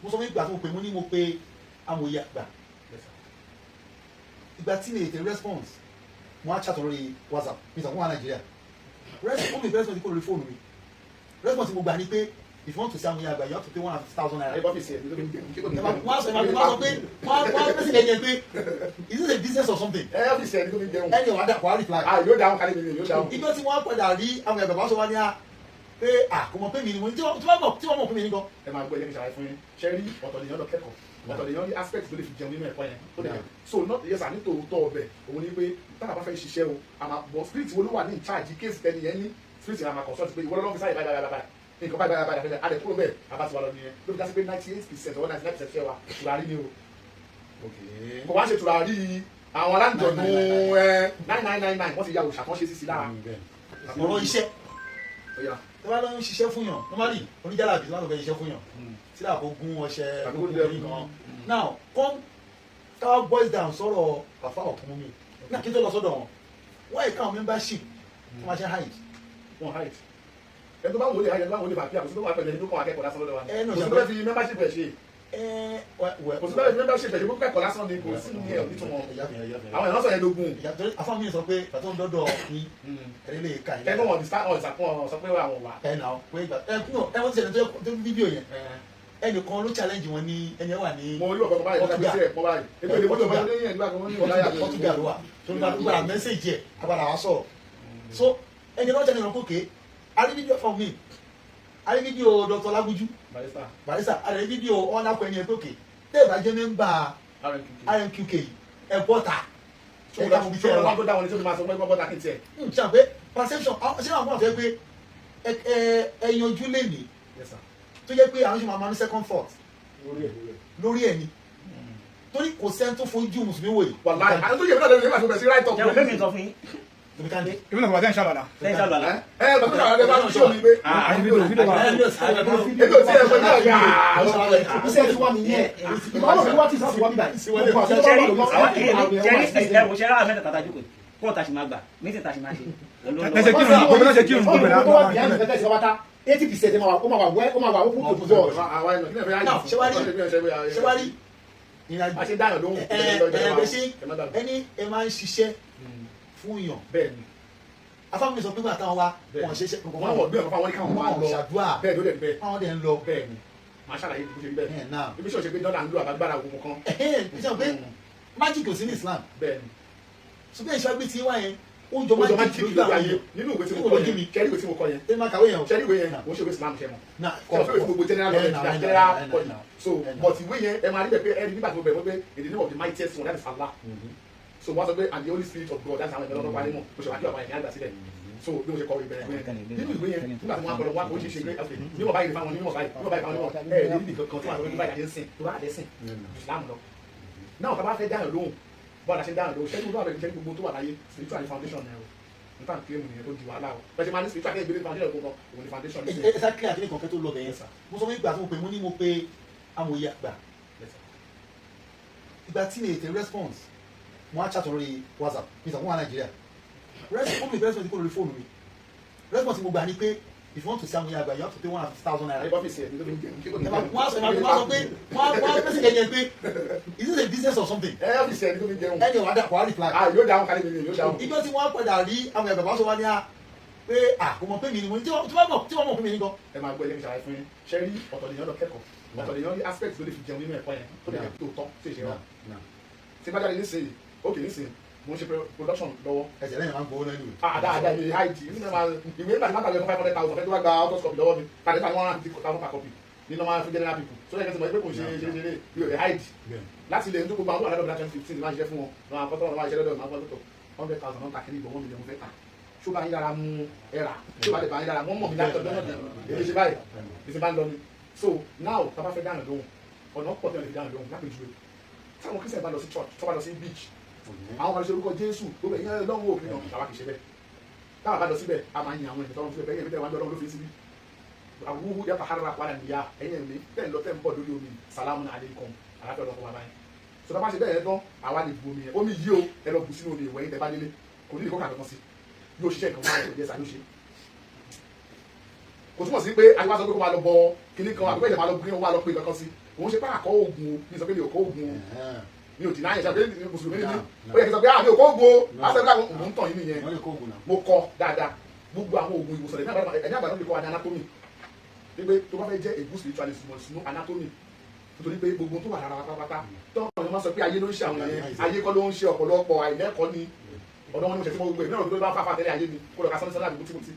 Mo sọ fún ìgbà tí mo pè, mo ní mo pe amòye àgbà. Yes, sir. Ìgbà tí mi ètè response, mo á chat lórí WhatsApp mi, sọ fún wa Nàìjíríà response mi, response kò lórí fóònù mi. Response mo gbà ní pé if you want to see amòye àgbà, you have to pay ₦150,000. Ẹ bọ́ ọ́fíìsì ẹ̀ ní tó fi ń jẹun. Ṣé kò ní jẹun? Wọ́n á sọ pé wọ́n á pèsè lẹ́yìn pé is this a business or something? Ẹ ọ́fíìsì ẹ̀ ní tó fi ń jẹun. Ẹni wàá dà kó á reply. Ah, yóò dáhùn kálí mi ni yóò dáhùn. Ìjọ tí wọ́n padà rí àwọn àgbà bá sọ wá ní à pé à kò mọ̀ pé mi ni mo ní tí wọ́n mọ̀ pé mi ni gan. Ẹ máa gbọ́, ẹ jẹ́ kí n ṣàlàyé fún yín. Ṣe rí, ọ̀tọ̀ lèèyàn lọ kẹ́kọ̀ọ́, ọ̀tọ̀ lèèyàn rí aspect tó lè fi jẹun nínú ẹ̀kọ́ yẹn ó lè so not. Yes sir, ní tòótọ́ ọbẹ̀ òun ni pé táwọn bá fẹ́ ṣiṣẹ́ o, àmà bọ̀ spirit wo ló wà ní in charge case tẹni yẹn ní spirit yẹn a máa consult pé ìwọ lọ́wọ́ fi sáyè báyìí báyìí báyìí, nǹkan báyìí báyìí báyìí báyìí, adẹ kúrò bẹ́ẹ̀, àbá ti wà lọ nìyẹn. Ló fi dá sí pé 98% or 99% ṣẹ́ wa, tùràrí ni o. Kò wá ṣe tùràrí àwọn aláǹjọ̀nù ẹ 9999, wọ́n ti ya òòṣà kan ṣe sí lára. Ọ̀rọ̀ iṣẹ́ Ó yá. tí wọ́n lọ ń ṣiṣẹ́ fún yàn, normally oníjàlábí tí wọ́n lọ fẹ́ ṣiṣẹ́ fún yàn sílẹ̀ kó gún ọṣẹ Tàbí kó kó gún dẹrù. orí kan. Now come ká boys down sọ̀rọ̀ àfa ọ̀kún mi náà, kí n tó lọ sọ́dọ̀ wọn, wọ́n ẹ̀ka àwọn membership tí wọ́n ṣe hide. Wọn hide. Ẹni tó bá wọlé hide, ẹni tó bá wọlé bàbí àkóso tó wà pẹ̀lú ẹni tó kọ́ akẹ́kọ̀ọ́ lásán lọ́dọ̀ wa. Ẹ nù. Kò sí tó fẹ́ fi membership ẹ̀ ṣe. Ẹ wẹ. Kò sí tó fẹ́ fi membership ẹ̀ ṣe, kó kẹ́kọ̀ọ́ lásán ni, kò sí ní ẹ̀ nítumọ̀. Àwọn èèyàn sọ yẹn lógún. Ìyàtọ̀ àfa mi sọ pé pàtó ń dọ́dọ̀ ní ẹ̀rí lè ka yín. Ẹnu wọn ní ọ̀ ìsàkún ọ̀ sọ pé àwọn wà. Ẹ nà ó pé ìgbà ẹ kúrò ẹ wọ́n ti ṣẹlẹ̀ tó fídíò yẹn, ẹnìkan ló challenge wọn ní ẹni ẹ wà ní Mo rí ọ̀pọ̀ báyìí nígbà tí ẹ̀ pọ̀ báyìí ètò ìdìbò tó bá dé yẹn nígbà kan wọ́n ní ọ̀la yà. Portugal ló wà tó nígbà tó gbàrà message ẹ̀ agbára wa sọ̀rọ̀, so ẹni ló challenge wọn kókè a rí fídíò fún mi, a rí fídíò Dr. Laguju. Barrister. Barrister, a rí fídíò ọ̀nàkọ̀ ẹni ẹ pé òkè tẹ́ ẹ bá jẹ́ member RMQK. RMQK ẹ bọ́ta ẹ ká mọ̀ bí tẹ́ ẹ wà. Ṣé wọn tó dá wọn ní tí ó fi máa sọ pé bọ́ta kí n tiẹ̀? Ṣe àpé perception ṣé àwọn kan fẹ́ pé ẹ ẹ ẹ yanjú lè ní Yes, sir. tó jẹ́ pé àwọn ṣe máa máa ní second thought Lórí ẹ̀, lórí ẹ̀. lórí ẹ̀ ni, torí kò sẹ́ni tó fojú mùsùlùmí wò yìí. Wàláhì àwọn tó yẹ kí lóò lè máa fi bẹ̀rẹ̀ sí write up. Jẹ́ òfin mi sọ fún yín. Tóbi káńdé. Èmi náà kò bá tẹ́ ń ṣàlọ́lá. Lẹ́yìn sábà la. Ẹ ẹ bàtú àwọn ẹgbẹ́ bá ń ṣó mi pé Àti fídíò fídíò wà. èmi ò tí ẹ pẹ̀lú ọ̀gá. Iṣẹ́ ti wá mi yẹn, ìbáwọ̀ mi wá tí ìsáàsì wá mi báyìí. Ṣẹ́rí àwọn ṣẹ́rí ẹ wò, ṣẹ́rí àwọn mẹ́ta tàtà jókòó kóò tá a sì máa gbà mítì tá a sì máa ṣe. Ẹsẹ̀ kírun ní gbogbo náà ṣe kírun gbogbo Gbogbo náà. náà. 80% ó máa wà wẹ́, ó máa wà ó kún tó bọ̀. Àwa ẹ̀nà kí ni ẹ fẹ́ Now, ṣé wá rí ìrìnàjò A ṣe dáyàn lóhùn. ẹ ẹ bẹ ṣe ẹni ẹ máa ń ṣiṣẹ́ fún yàn. Bẹ́ẹ̀ ni. Afáwọn mi sọ pé gbàtà wa wọn ṣe ṣe. Wọ́n wọ̀ gbé ọ̀kan fáwọn ní káwọn máa wọn lọ. ṣàdúrà. Bẹ́ẹ̀ ló dẹ̀ bẹ́ẹ̀. Wọn dẹ̀ ń lọ. Bẹ́ẹ̀ ni, màá ṣàlàyé bó ṣe rí bẹ́ẹ̀. Ẹ̀ náà. Ibi ṣe òṣèpé dọ́là ń lo àbágbára òkùnkùn kan. Ẹ̀hẹ́n ṣe pé magic ò sí ní Islam. Bẹ́ẹ̀ ni. Ṣùgbọ́n ìṣọ́ gbé tí wá yẹn ó jọ Ó jọ magic magic lójú lójú àwọn ayé. èèyàn. Nínú ìwé tí mo Nínú kọ ojú yẹn mi. Ṣẹ́rí ìwé tí mo kọ yẹn? Ẹ máa kàwé yẹn o. Ṣẹ́rí ìwé yẹn kò ń ṣe ìwé Islam, ṣe mọ̀? Náà. Ṣe fẹ́ gbogbo general knowledge, general body. So but ìwé yẹn, ẹ máa rí bẹ́ẹ̀ pé ẹ rí nígbà tí mo bẹ̀rẹ̀ wọ́n pé in the name of the mightiest one, that is Allah. So wọ́n sọ pé and the Holy Spirit of God, that's àwọn ìbẹ̀rẹ̀ ọlọ́pàá nímọ̀ mo ṣe wá kí bàbá yẹn ní àgbà sílẹ̀. So bí mo ṣe kọ ìbẹ̀rẹ̀ ìwé yẹn, nínú ìwé yẹn, nígbà tí wọ́n á kọ lọ, wọ́n á kọ oríṣiríṣi ìwé okay níwọ̀n báyìí fáwọn níwọ̀n báyìí níwọ̀n báyìí fáwọn níwọ̀n ẹ̀ ní níbi kankan tí wọ́n á sọ pé báyìí àdé ń sìn tó bá àdé sìn Islam lọ. Náà tá a bá fẹ́ dáhùn lóhùn, bọ́ọ̀lù àṣẹ dáhùn lóhùn, ṣẹ́gun tó wà bẹ̀rẹ̀, ṣẹ́gun gbogbo tó wà láyé, spiritual foundation ni o. Nípa kílẹ̀mù nìyẹn tó di wàhálà o. Bẹ́ẹ̀ ṣe máa ní spiritual kéèyàn gbélé foundation gbogbo òun ni foundation ní. Ẹ sá clear àkíní kan kẹ́ tó lọ bẹ̀yẹn. Mo sọ fún ìgbà tí mo pè, mo ní mo pe amòye àgbà. Ìgbà tí mi ètè response, mo á chat lórí WhatsApp mi, sọ fún wa Nàìjíríà response mi, response kò lórí fóònù mi. Response mo gbà ní pé if you want to see amòye àgbà, you have to pay ₦150,000. Ẹ ọ́fíìsì ẹ̀ ní tó fi ń jẹun. Ṣé kò ní jẹun? Wọ́n á sọ pé wọ́n á pèsè yẹn pé is this a business or something? Ẹ ọ́fíìsì ẹ̀ ní tó fi ń jẹun. Ẹni wàá dà kó á reply. Ah, yóò dáhùn kálí mi ni yóò dáhùn. Ìjọ tí wọ́n padà rí àwọn àgbà bá sọ wá ní à pé à kò mọ̀ pé mi ni mo ní tí wọ́n mọ̀ pé mi ni gan. Ẹ máa gbọ́, ẹ jẹ́ kí n ṣàlàyé fún yín. Ṣe rí, ọ̀tọ̀ lèèyàn lọ kẹ́kọ̀ọ́, ọ̀tọ̀ lèèyàn rí aspect tó lè fi jẹun nínú ẹ̀kọ́ yẹn tó lè jẹ́ tó tọ́ sí ìṣe wa. Tí bá jáde nísìnyí, ok, nísìnyí mo ń ṣe production lọ́wọ́. Ẹsẹ̀ lẹ́yìn máa ń gbowó náà nìyẹn. Ah, dáadáa, ìwé hid ìwé náà máa ìwé nígbà tí máa tàbí 500,000 fẹ́ tó wá gba author's copy lọ́wọ́ mi tàbí tàbí 150,000 per copy ní normal fún general people, so lẹ́yìn tí mo yẹ pé kò ṣe ṣe ṣe ìwé hid láti ilé nítorí gbogbo àwọn tó wà lọ́dọ̀ mi láti 2015 máa ń ṣiṣẹ́ fún wọn lọ́wọ́ àkọ́tọ́ wọn máa ṣiṣẹ́ lọ́dọ̀ mi, máa gbọ́dọ̀ 100,000 náà ta kí ní ìbọn 1 million fẹ́ ta, ṣó bá yín lára mú ẹ rà, ṣó bá lè bá yín lára wọ́n mọ̀ mí látọ̀ lọ́nà èmi ṣe báyìí bí ṣe bá ń lọ ni. So now tá a bá fẹ́ dáhùn lóhùn, ọ̀nà pọ̀ tí wọ́n lè fi dáhùn lóhùn. Lápèjúwe, táwọn Christian bá lọ sí church, tó bá lọ sí beach, àwọn máa lọ sí orúkọ Jésù, gbogbo ẹ̀yìn lọ́wọ́ òfin náà, làwa kì í ṣe bẹ́ẹ̀. Táwọn bá lọ síbẹ̀, a máa yin àwọn ènìyàn tọ́lọ́ síbẹ̀ bẹ́ẹ̀ yẹn wájú Ọlọ́run ló fi síbí àwùwú yàtọ̀ hàrà wàlà nìyà ẹ̀yìn ẹ̀mí tẹ̀ ń lọ tẹ̀ ń bọ̀ lórí omi, salamu alaykum, aláfẹ́ ọlọ́kọ̀ bàbá yẹn. So tá a bá ṣe bẹ́ẹ̀ yẹn tán, àwa lè bu omi yẹn, omi yìí o, ẹ lọ bù sínú omi ìwẹ̀ yín tẹ́ bá délé, kò ní ìkókà kankan sí, yóò ṣiṣẹ́ nǹkan fún ẹ̀. Yẹ sá, yóò ṣe. Kò túmọ̀ sí pé àtiwá sọ pé kó máa lọ bọ kinní kan àbíkọ́ ìjọba máa lọ gbé wọn wá lọ pé kankan sí. Òun ṣe pé àkọ́ oògùn o, mi sọ pé mi ò kọ́ oògùn o, mi ò dìnnà yẹn ṣe pé mùsùlùmí ni mí, ó yẹ kí n sọ pé àmì ò kọ́ oògùn o, á sọ pé àwọn òun tàn yín nìyẹn. Mo kọ dáadáa gbogbo àwọn oògùn ìwòsàn ẹ̀mí àgbàdo fi kọ́ wa ní anatomy, wípé tó bá fẹ́ jẹ́ a good spiritualist you must know anatomy, nítorí pé gbogbo tó wà lára wa pátápátá tọ́kàn ni wọ́n sọ pé ayé ló ń ṣe àwọn yẹn, ayé kọ́ ló ń ṣe ọ̀pọ̀lọpọ̀ àìlẹ́kọ̀ọ́ ni ọ̀dọ́ wọn ni mo ṣe tí mo gbogbo èmi náà ló bá fàfà tẹ́lẹ̀ ayé mi kó lọ ka sọ́ni sọ́ni àbí kútíkútí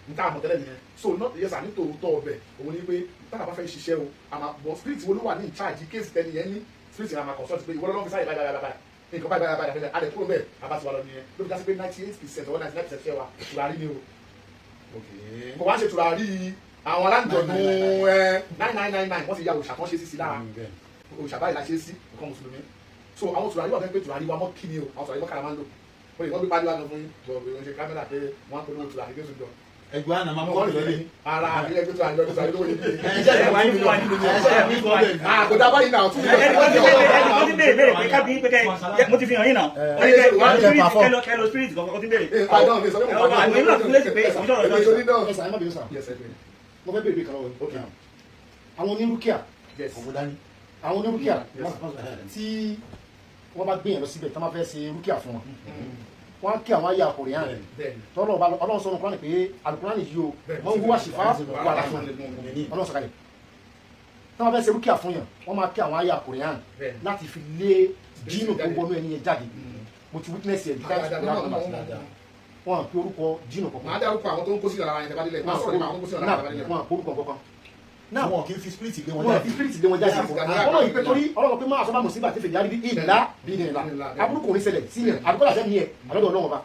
n tá àmọ̀ tẹ́lẹ̀ nìyẹn. So not yes àní tòótọ́ ọbẹ̀ òun ni pé táwọn bá fẹ́ ṣiṣẹ́ o àmà bọ̀ spirit wo ló wà ní in charge case tẹ́ni yẹn ní spirit yẹn àmà consult pé ìwọ lọ́wọ́ fi sáyè báyìí báyìí báyìí nǹkan báyìí báyìí báyìí adẹ̀ kúrò bẹ́ẹ̀ abáṣe wa lọ nìyẹn ló fi já sí pé 98% or 99% ṣẹ́ wa tùràrí ni o. Kò wá ṣe tùràrí àwọn aláǹjọ̀nù 9999 wọ́n ti ya òòṣà kan ṣe sí sí lára òòṣà báyìí la ṣe sí nǹkan mùsùlùmí. So àwọn tùràrí wà fẹ́ pé tùràrí wa mọ́ kí ni o, àwọn tùràrí mọ́kànlá máa ń lò ó lè wọ́n gbé pálí wa gan fún yín bọ̀ bí wọ́n ṣe kámẹ́rà pé wọ́n á polówó tùràrí tó sùn jọ. Ẹgbẹ́ àná máa mú kọ́ lọ́lẹ̀. Ara àbí ẹgbẹ́ tùràrí lọ́dún tùràrí lówó yìí. Ẹ Kò dá báyìí náà tún mi ẹni tó ti béèrè béèrè pé kábí pé kẹ mo ti fi hàn yín náà. Ó ní kẹ spirit kẹlọ kẹlọ spirit kankan ti béèrè. Àwọn èmi náà tún lè ṣe pé ìṣòro ọ̀dọ́ Ẹ sà, ẹ má bínú sà, mo fẹ́ béèrè kan lọ́wọ́ yín. Àwọn onírúkìá, àwọn onírúkìá tí wọ́n bá gbé yẹn lọ síbẹ̀ tí wọ́n bá fẹ́ ṣe rúkìá fún wọn, wọ́n á kí àwọn ayé àkùrẹ́ rẹ̀ tọ́lọ̀ ọlọ́run sọ Kùránì pé alukùránì yìí o mọ̀ ń wúwà ṣìfà wà láfún ọlọ́run sọ̀kalẹ̀. Tí wọ́n fẹ́ ṣe rúkìá fún yàn, wọ́n máa kí àwọn ayé àkùrẹ́ hàn láti fi lé jínù tó wọnú ẹni yẹn jáde. Mo ti witness ẹ̀ wọ́n àpé orúkọ jínù kankan. Màá dárúkọ àwọn tó ń kó sí lára yẹn tẹ́ bá délẹ̀. Màá sọ̀rọ̀ nípa àwọn tó ń kó sí lára yẹn tẹ́ bá délẹ̀. Wọ́n àpé orúkọ kankan. Náà wọn kì í fi spirit lé wọn Wọn jáde. fi spirit lé wọn jáde. Ọlọ́run yìí pé torí ọlọ́run pé máa sọ bá mùsíbà tí fèdè àríbí ìlà bí ní ìlà aburú kò ní ṣẹlẹ̀ sí yẹn àbíkọ́lá sẹ́ni yẹn àlọ́dọ̀ ọlọ́run ọba.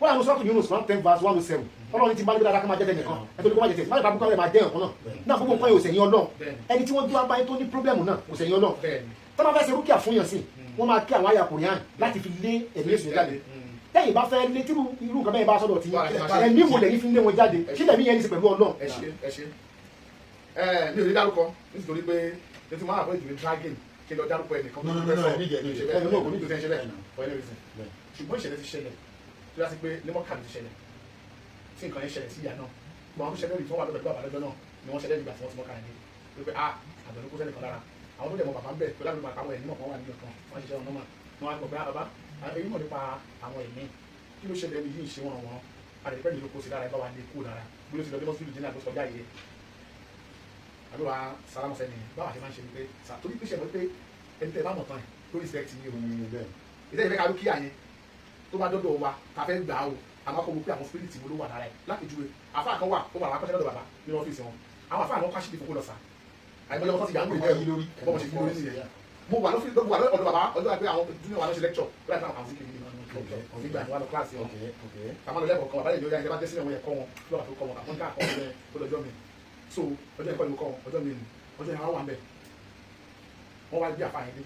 Wọ́n àwọn sọ́ọ̀tù Yunus 110 verse 107 ọlọ́run ti bá níbi dáadáa ká máa jẹ́ tẹnìkan ẹ̀tọ́ ní kó má jẹ tẹ̀ má lè bá bukọ́ rẹ̀ máa jẹ́ ọ̀kan náà náà gbogbo nǹkan yóò sẹ̀yìn ọlọ́run. Ẹni tí wọ́n dúró abáyé tó ní pírọ́blẹ̀mù náà kò sẹ̀yìn ọlọ́run. Tó bá fẹ́ ṣe rúkìá fún yàn sí, wọ́n máa kí àwọn àyà Kùránì láti fi lé ẹ̀mí èṣù jáde. Tẹ́yìn bá fẹ́ lé tírú irú nǹkan bẹ́ẹ̀ bá sọ́dọ̀ tí ẹ̀mí wo lẹ́yìn fi lé wọn jáde, kí lẹ̀mí yẹn ní sí pẹ̀lú ọlọ́run? Ẹ ṣe ẹ ṣe ẹ mi ò ní dárúkọ nítorí pé ní ti máa àpò ìdùnnú dragon kí n lọ dárúkọ ẹnìkan No, no, no, no, ẹ nídìí, ẹ nídìí. ṣe bẹ́ẹ̀ ní òkú nídìí ṣe bẹ́ẹ̀ for any reason. Ṣùgbọ́n ìṣẹ̀lẹ̀ ti ṣẹlẹ̀ tó yá sí pé ní mọ́kà ló ti ṣẹlẹ̀ tí nǹkan yẹn ṣẹlẹ̀ sí ìyá náà. Gbọ́n àwọn tó ṣẹlẹ̀ rí tí wọ́n wà lọ́dọ̀ bàbá lọ́jọ́ náà ni wọ́n ṣẹlẹ̀ nígbà tí wọ́n ti mọ́kà yẹn dé wípé a àbẹ̀lú kó sẹ́nìkan lára àwọn tó dẹ̀ mọ bàbá ń bẹ̀ tó lábẹ́ àwọn ẹ̀mí mọ̀ kan wà nínú kan wọ́n ṣiṣẹ́ wọn nọ́mà wọn á gbọ́ pé bàbá èyí mọ̀ nípa àwọn ẹ̀mí kí ló ṣẹlẹ̀ ní yìí ṣe wọn wọn àdìpẹ́ mi ló kó sí lára ẹ bá wa lè kó lára bí ló ti lọ dé mọ́sílù jìnnà tó sọjá yìí àbí wa sálámù sẹ́ni báwa ṣe máa ń ṣe ni pé torí pé ṣe mọ̀ pé ẹni tẹ́ ẹ bá mọ̀ tán ẹ̀ tó respect yín o ìtẹ́ ìfẹ́ ká dúkìá yẹn tó bá dọ́dọ̀ wa ta fẹ́ gbà á o àmọ́ kó wo pé àwọn spirit wo ló wà lára ẹ̀. Lápèjúwe àfáà kan wà ó wà lápẹ́sẹ́ lọ́dọ̀ bàbá nínú ọ́fíìsì wọn, àwọn àfáà náà káṣíìdì fún kó lọ sà àìmọye ọmọ tó ti yà ń gbé bẹ́ẹ̀ bọ́mọ ṣe yí lórí nìyẹn. Mo wà lọ́fíìsì mo wà lọ́dọ̀ bàbá ọjọ́ àgbẹ̀ àwọn junior wa ló ṣe lecture láti àwọn àwọn síkìrì nígbà tí wọ́n lọ kíláàsì wọn àwọn lọ lẹ́kọ̀ọ́ kan bàbá lè yọ ìjọba dé sílẹ̀ wọn yẹ kọ́ wọn lọ́wọ́ tó kọ́ wọn àwọn ká kọ́ wọn yẹn tó lọ́jọ́ mi. So ọjọ́ ẹ̀kọ́ ni mo kọ́ wọn ọjọ́ mi ni ọjọ́ yẹn wá wà ń bẹ̀ wọ́n wá gbé àfáà yẹn dé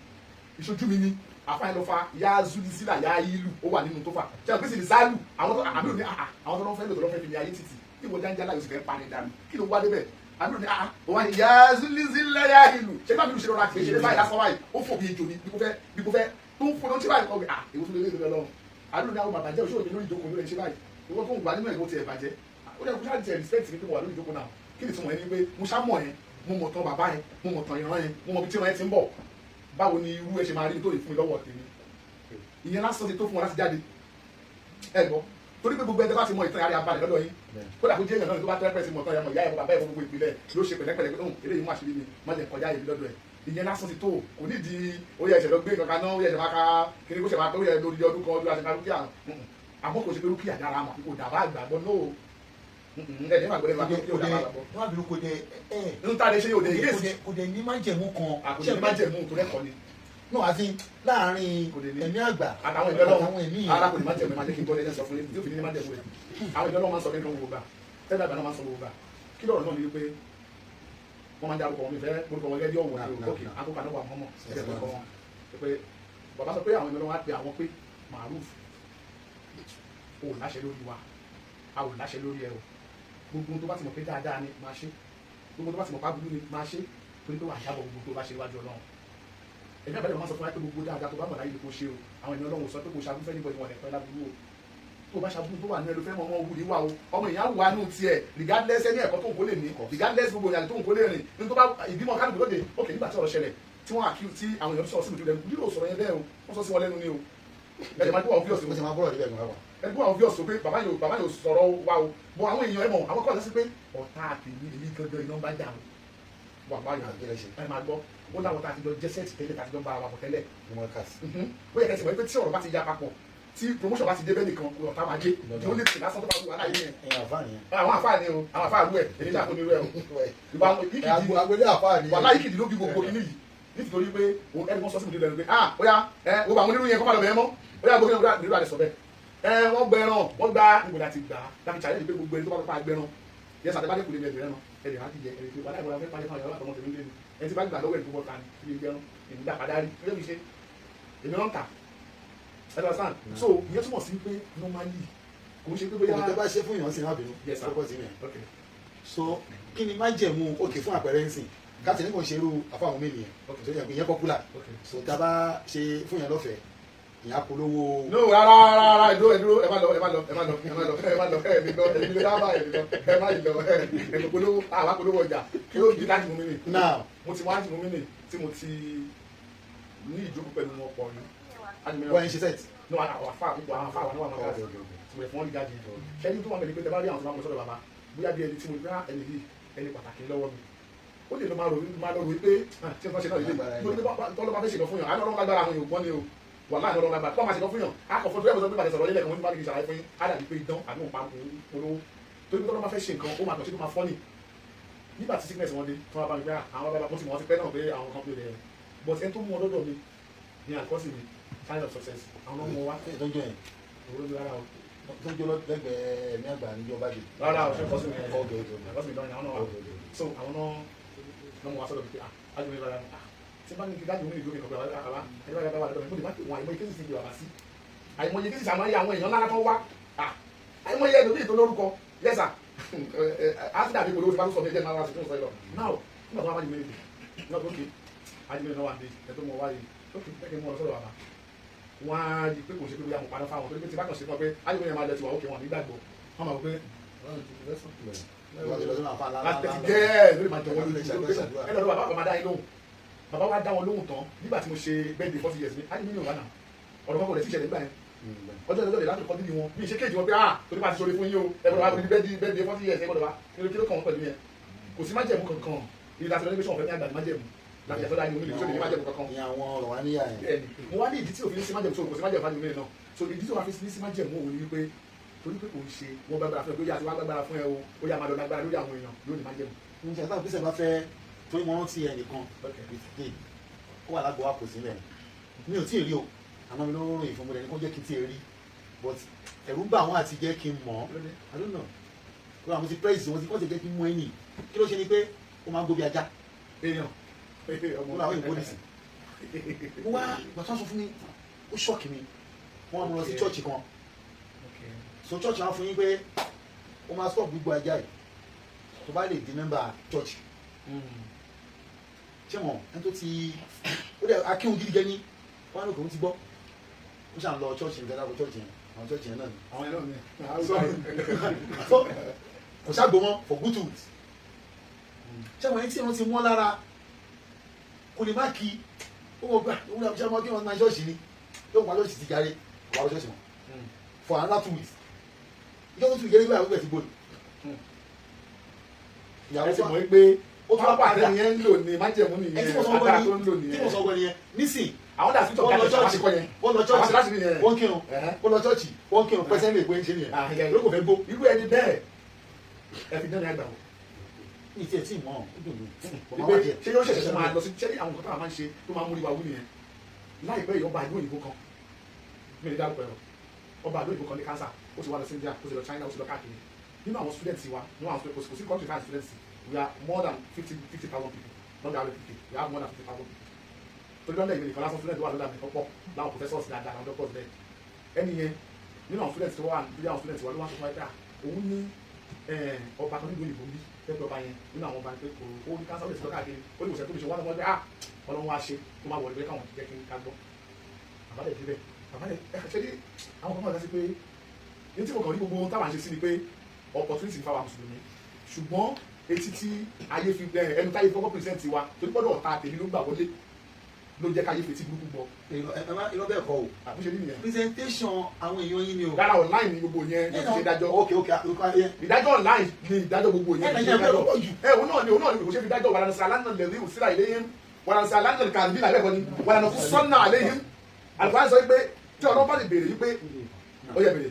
ìṣojú mi ni àfáà yẹn lọ fa yá zulizila yá ìlú ó wà nínú tó fà ṣe àpèsè ní sálù àwọn tó àmì òní àhà àwọn tó lọ́ fẹ́ lò tó lọ́ fẹ́ fi ní ayé títì kí wọ́n jáńjá láyò sì fẹ́ pa ni dànù kí ló wá débẹ̀ àmì òní àhà ó wá ní yá zulizila yá ìlú ṣé bá mi lù ṣe lọ́ra kì í ṣe báyìí lásán báyìí ó fò bí ejò ni bí kò fẹ́ bí kò fẹ́ tó ń fò ló ń ṣe báyìí kọ́ à èwo tó lè lé lọ́rùn àmì òní àwọn bàbá jẹ́ òṣèlú lórí ìjókòó lórí ṣe báyìí ìwọ tó ń gbà nínú ẹ̀ kó tiẹ̀ bàjẹ́ ó dẹ̀ kó ṣáà tiẹ̀ respect mi pé mo wà lórí ìjókòó náà kí ni ìtumọ̀ yẹn ni pé mo ṣá mọ̀ yẹn mo mọ̀ tán bàbá yẹn mo mọ̀ tán ìran yẹn mo mọ̀ bí tí ìran yẹn ti ń bọ̀ báwo ni irú ẹ ṣe máa rí nítorí fún mi lọ́wọ́ tèmi ìyẹn lásán ti tó fún wọn láti jáde ẹ gbọ́ torí pé gbogbo ẹgbẹ́ bá ti mọ ìtàn ara balẹ̀ lọ́dọ̀ yín kódà kó jẹ́ èèyàn náà tó bá tẹ́ pẹ́ sí mọ̀ tán ìyá mọ̀ ìyá ẹ̀ bàbá ẹ̀ gbogbo ìpìlẹ̀ ló ṣe pẹ̀lẹ́pẹ̀lẹ́ pé eléyìí mú àṣírí mi má jẹ́ kọjá èmi lọ́dọ̀ ẹ̀ ìyẹn lásán ti tó kò ní di ó yẹ ẹ̀ṣẹ̀ lọ gbé kankan náà ó yẹ ẹ̀ṣẹ̀ máa ka kiri kó ṣe máa pé ó yẹ lórí ọdún kan ọdún àti rúkìá àmọ́ kò ṣe pé rúkìá dára mọ̀ kò dàbá àgbàgbọ́ náà ẹ̀ ní màgbọ́ lẹ́nu àgbẹ̀ kò dàbá àgbàgbọ́. Wọ́n á bínú kò dé ẹ̀ ń tá a lè ṣe yóò dé yéèsì kò dé ní májẹ̀mú kan. Kò dé ní májẹ̀mú tó lẹ́kọ̀ọ́ ni. No, àti láàrin ẹ̀mí àgbà àtàwọn ìjọ lọ́wọ́ ara kò ní májẹ̀mú máa jẹ́ kí n gbọ́ lẹ́jẹ̀ sọ fún yín tí ó fi ní májẹ̀mú rẹ̀ àwọn ìjọ lọ́wọ́ máa ń sọ nínú gbogbo gbà tẹ́lẹ̀ àgbà náà máa ń sọ gbogbo gbà kí lọ́rọ̀ náà ni wípé wọ́n máa ń darúkọ wọn mi fẹ́ orúkọ wọn gẹ́gẹ́ bí ọ̀wọ̀ ni o ok akókò àná wà mọ́mọ́ ẹ̀jẹ̀ tó kọ́ wọn pé bàbá sọ pé àwọn ìjọ lọ́wọ́ á pe àwọn pé Maruf ò láṣẹ lórí wa a ò láṣẹ lórí ẹ o gbogbo tó bá ti mọ̀ pé dáadáa ni máa ṣe gbogbo tó bá ti mọ̀ pé aburú ni máa ṣe torí pé wà á jábọ̀ gbogbo tó bá ṣe níwájú Ọlọ́run ẹ̀mí àbẹ̀rẹ̀ máa sọ fún wa pé gbogbo dáadáa tó bá mọ̀ láyé ni kò ṣe o àwọn ènìyàn Ọlọ́run sọ pé kò ṣàbúfẹ́ níbo ìwọ̀n ẹ̀pẹ́ láburú o Tó bá ṣàbùkù tó wà ní ẹlòfẹ́ mọ́ ọmọ wù ní wà o, ọmọ ìyá wà nù tiẹ̀ regardless ẹni ẹ̀kọ́ tó ń kó lè ní, regardless gbogbo ìyàlẹ̀ tó ń kó lè rìn ní tó bá ìbímọ kálukú lóde. Ok, nígbà tí ọ̀rọ̀ ṣẹlẹ̀ tí wọ́n àkí tí àwọn èèyàn sọ̀rọ̀ sí mi lẹ́nu, lílo sọ̀rọ̀ yẹn bẹ́ẹ̀ o, wọ́n sọ sí wọn lẹ́nu ni o. Ẹ̀jẹ̀ máa gbọ́ obvious Mo ti máa bọ́rọ̀ níbẹ̀ gan-an wà. Ẹni gbọ́ obvious o pé bàbá yóò sọ̀rọ̀ wa o, bọ̀ àwọn èèyàn ẹ̀ mọ̀ àwọn kọ́ ọ̀sẹ̀ sí pé ọ̀tá àtẹ̀mí èmi gangan iná bá jà o. Wà báyọ̀ ẹ máa gbọ́ ó láwọn tá a ti jọ jẹ́ sẹ́ẹ̀tì tẹ́lẹ̀, tá a ti jọ ń bá ara wa bọ̀ tẹ́lẹ̀. Ó yẹ kẹ́sì mọ̀ pé tí ọ̀rọ̀ bá ti ya papọ̀, tí promotion bá ti dé bẹ́ẹ̀ nìkan, ọ̀tá máa dé. Tí ó lè tì lásán tó bá wù wá láyé yẹn. Àwọn àfáà ni o, àwọn àfáà rú ẹ̀, èyí ṣàkóso irú ẹ̀ o. Wàhálà ìkìdí ló bí gbogbo kíní yìí nítorí pé ẹni wọ́n sọ sí mi lẹ́nu pé ah ó yá ẹ gbogbo àwọn onírú yẹn kọ́ máa lọ bẹ̀rẹ̀ mọ́, ó yá gbogbo onírú àlẹ́ sọ bẹ́ẹ̀. Ẹ wọ́n gbẹran, wọ́n gbá níbo la ti gbà á láti challenge pé gbogbo ẹni tó bá pa gbẹran yẹn sàtẹ́bá dé kò lè bẹ̀rẹ̀ náà ẹ̀rẹ̀ á ti jẹ ẹ̀rẹ̀ tí wàhálà ìwọ̀n afẹ́ pàdé fún àwọn àtọmọ tèmi lé ní ẹni tí bá gbà lọ́wọ́ ẹ̀ tó bọ́ ta ni ibi gbẹran èmi gbà padà rí ilé mi ṣe èmi náà ń tà ẹ lọ sàn. So ìyẹn túmọ̀ sí pé normally kò ń ṣe pé bóyá. Òkè tẹ́ bá ṣe fún ìyàn sí má bínú kọ́kọ́ sí mi. So kí ni májẹ̀mú òkè fún àpẹẹrẹ ń sìn káàtì ní kò ṣe irú àfáwọn mi nìyẹn tó yẹ pé ìyẹn popular, so tá a bá ṣe fún yẹn lọ́fẹ̀ẹ́ ìyẹn apolówó. No rárá rárá ẹ dúró ẹ má lọ ẹ má lọ ẹ má lọ ẹ má lọ ẹ má lọ ẹ mi lọ ẹ mi lọ dábàá ẹ mi lọ ẹ má lọ ẹ mi polówó àwa polówó ọjà kí ló di láti mú mi nì. Now mo ti wá láti mú mi nì tí mo ti ní ìjókòó pẹ̀lú wọn pọ̀ ni. Wọ́n ń ṣe sẹ́ẹ̀tì. No àwọn afá àpòpọ̀ àwọn afá àwọn àwọn àwọn tí mo lè fún wọn ní gáàjì ṣẹ́ni tó wà mẹ́lẹ̀ pé tẹ bá rí àwọn tó bá mọ̀ sọ́dọ̀ bàbá bóyá bí ẹni tí mo gbá ẹni yìí ẹni pàtàkì lọ́wọ́ mi ó lè lọ máa rò pé tí wọ́n ṣe náà lè tọ́lọ́ bá fẹ́ ṣe lọ fún yàn àná ọlọ́run lágbára àwọn èèyàn gbọ́n ni o wà láàánú ọlọ́run lágbára tó máa ṣe lọ fún yàn akọ̀fọ́ tó yẹ kó sọ pé bàtẹ̀ sọ̀rọ̀ lélẹ̀ kan wọ́n ní bá ní kí n ṣàlàyé fún yín á dàbí pé idán àbí òun pa polówó torí pé tọ́lọ́ bá fẹ́ ṣe nǹkan ó máa kàn sí tó máa fọ́nì nígbà tí sickness wọn dé tí wọ́n bá mi pé àwọn bàbá mo ti mọ̀ wọ́n ti pẹ́ náà pé àwọn kan pé rẹ̀ but ẹni tó mú ọ lọ́dọ̀ mi ní àkọ́sí mi sign of success àwọn ọmọ wa. Tó ń jọ yẹn. Òwúrọ̀ mi rárá o. Tó ń jọ lẹ́gbẹ̀ẹ́ ẹ̀mí àgbà níjọba dé. Rárá o ṣe kọ́sí mi kọ́sí mi lọ́rin àwọn náà wà. So àwọn náà lọ́mọ wa sọ́dọ̀ mi pé ah ájú mi rárá ah tí bá ní kí dájú mi ìlú mi kọ̀ pé àbá ẹni bá yàrá wà lọ́dọ̀ mi mo lè má pè wọn àìmọye kéésì sí ìwà bá sí àìmọye kéésì àmọ́ àwọn èèyàn ńlá tó wá ah àìmọye ẹlòmíì tó lórúkọ yẹ́sà á sì dàbí polówó tí bá tó sọ mi ẹjẹ́ máa wá sí fún ìsọ ìlọ now nígbà tó wá bá di mi nìyí náà tó ké ájú mi náà wà dé ẹ tó mọ wáyé ok bẹ́ẹ̀ ni mo lọ sọ́dọ̀ bàbá wọ́n á rí pé kò ṣe pé bóyá mo padà fáwọn torí pé tí bá kàn ṣe fún ọ pé ayé mi máa lọ tiwa òkè wọn nígbàgbọ́ wọn máa wọ pé láti jẹ́ lórí máa jọ wọn lórí ẹ lọ́dọ̀ bàbá máa dá yín lóhùn bàbá wa dá wọn lóhùn tán nígbà tí mo ṣe birthday 40 years mi ayé mi ní òwà náà ọ̀rọ̀ kọ́kọ́ rẹ̀ ti ṣẹlẹ̀ nígbà yẹn ọjọ́ ìjọba láti kọ́ níbi wọn bí ìṣe kéèjì wọn pé ah torí máa ti ṣoore fún yín o ẹ gbọ́dọ̀ wá birthday 40 years ẹ gbọ́dọ̀ wá kí ló kàn wọ́n pẹ̀lú yẹn kò sí májẹ̀mú kankan ìlú àti lọ́dún pé ní àgbà ní májẹ̀mú láti yàtọ̀ láyé omi lè ní májẹ̀mú kankan. Ìyẹn àwọn ọ̀rọ̀ wa níyà yẹn. Mo wá ní ìdí tí òfin sí májẹ̀mú so kò sí májẹ̀mú fájú mi náà so ìdí tí òfin sí májẹ̀mú òun ni wípé torí pé kò ń ṣe wọ́n gbàgbára fún ẹ lórí àti wọ́n gbàgbára fún ẹ o ó yá máa lọ lágbára lórí àwọn èèyàn yóò ní májẹ̀mú. Ǹjẹ́ táwọn kristian bá fẹ́ torí mo rántí ẹnìkan ìdílé ó wà lágbo wa kò sílẹ̀ mi ò tí ì rí o àmọ́ mi ló ròyìn fún mi lẹ́ni kó jẹ́ kí n tí ì rí but ẹ̀rù ń bà wọ́n àti jẹ́ kí n mọ̀ I don't know kó àwọn ti praise wọn ti kọ́ ti jẹ́ kí n mú ẹ̀yìn kí ló ṣe ni pé ó máa ń gbóbi ajá èèyàn mo làwọn òyìnbó nìsín mo wá ìgbà tó ń sọ fún mi ó ṣọ́ọ̀kì mi wọ́n mú lọ sí chọ́ọ̀chì kan so chọ́ọ̀chì wọn fún yín pé ó máa stop gbígbó ajá yìí tó bá lè di mẹ́mbà chọ́ọ̀chì ṣé wọn ẹni tó ti ó dẹ̀ akéwòn gidi gẹ́ ní wọn ló kò ń ti gbọ́ ó ṣàn lọ chọ́ọ̀chì nígbà tó chọ́ọ̀chì yẹn àwọn chọ́ọ̀chì yẹn náà ni. Àwọn yẹn náà ni. So kò ṣàgbó wọn for good two weeks ṣé wọn ẹni tí wọn ti mọ́ lára kò lè má kí ó wọ gbà ó wúlò ṣé wọn kí wọn máa ṣọ́ọ̀ṣì ni yóò pa ṣọ́ọ̀ṣì ti jáde kò wá ṣọ́ọ̀ṣì wọn for another 2 weeks ìjọba tó tún yẹrẹ gbà wípé ti gbòòrò. Ìyàwó ti mọ̀ pé ó tún wá pàdé yẹn ń lò ní májẹ̀mú nìyẹn agbára tó ń lò nìyẹn tí mo sọ wọ nìyẹn nísìn àwọn dà sí tọ́ wọ́n lọ gàdé chọ́ọ̀chì yẹn wọ́n lọ chọ́ọ̀chì láti nìyẹn wọ́n kírun wọ́n lọ chọ́ọ̀chì wọ́n kírun pẹ́sẹ́ lè pé ń ṣe nìyẹn ló kò fẹ́ gbó. Irú ẹni bẹ́ẹ̀ ẹ fi dán ní àgbà wò. Ní tiẹ̀ tí mọ̀ ó dùn mí. Ṣé yóò ṣẹ̀ṣẹ̀ máa lọ sí ṣé àwọn nǹkan táwọn máa ń ṣe tó máa ń múrí wa wú nìyẹn láìpẹ́ yìí ọba ìlú òyìnbó kan mi lè dárúkọ ẹ̀rọ ọba ìlú òyìnbó kan ní cancer ó ti wá lọ sí India ó ti lọ China ó ti lọ káàkiri nínú àwọn students wa nínú àwọn students kò sí country five students we are more than 50,000 people not that 50 we have more than 50,000 people torí lọ́dọ̀ ìgbìmọ̀ ìfọlásán student wà lọ́dọ̀ àmì ọ̀pọ̀ láwọn professors dáadáa àwọn doctors bẹ́ẹ̀ ẹni yẹn nínú àwọn students wà nínú àwọn students wà ló wá sọ fún wa pé òun ní ọba kan nílùú òyìnbó ń bí pẹ́pẹ́ ọba yẹn nínú àwọn ọba pé kò ó ní kánsá ó lè sọ káàkiri ó lè wòsàn tó lè ṣe wọ́n lọ́wọ́ pé ah ọlọ́run wá ṣe tó máa wọlé pé káwọn jẹ́ kí n ká gbọ́ bàbá dẹ̀ débẹ̀ bàbá dẹ̀ ẹ ṣe ní àwọn kan máa dá sí pé Ní tí mo kàn rí gbogbo ohun táwa ń ṣe sí ni pé opportunity ń fáwa mùsùlùmí, ṣùgbọ́n etí tí ayé fi ẹnu táyé fi kọ́kọ́ present wa, torí gbọ́dọ̀ ọ̀tá tèmi ló gbà wọlé, ló jẹ́ káyé fetí burúkú gbọ́. Irọ́ bẹ́ẹ̀ kọ́ o. Àbúṣe nìyẹn. Presentation àwọn èèyàn yín ni o. Rárá, online ni gbogbo yẹn ló ti ṣe dájọ́. Ok. Ìdájọ́ online ni ìdájọ́ gbogbo yẹn. Ẹ Nàìjíríà ló pọ̀ jù. Ẹ òun náà ni kò ṣe fi dájọ́. Wàlànà sàlánà lẹ́rí òsínà ìléyìn, wàlànà sàlánà kàdí náà lẹ́kọ̀ọ́ ni wàlànà kú sọ́nà àléyìn. Àlùfáà sọ pé tí ọlọ́run bá lè béèrè wípé ó yẹ béèrè.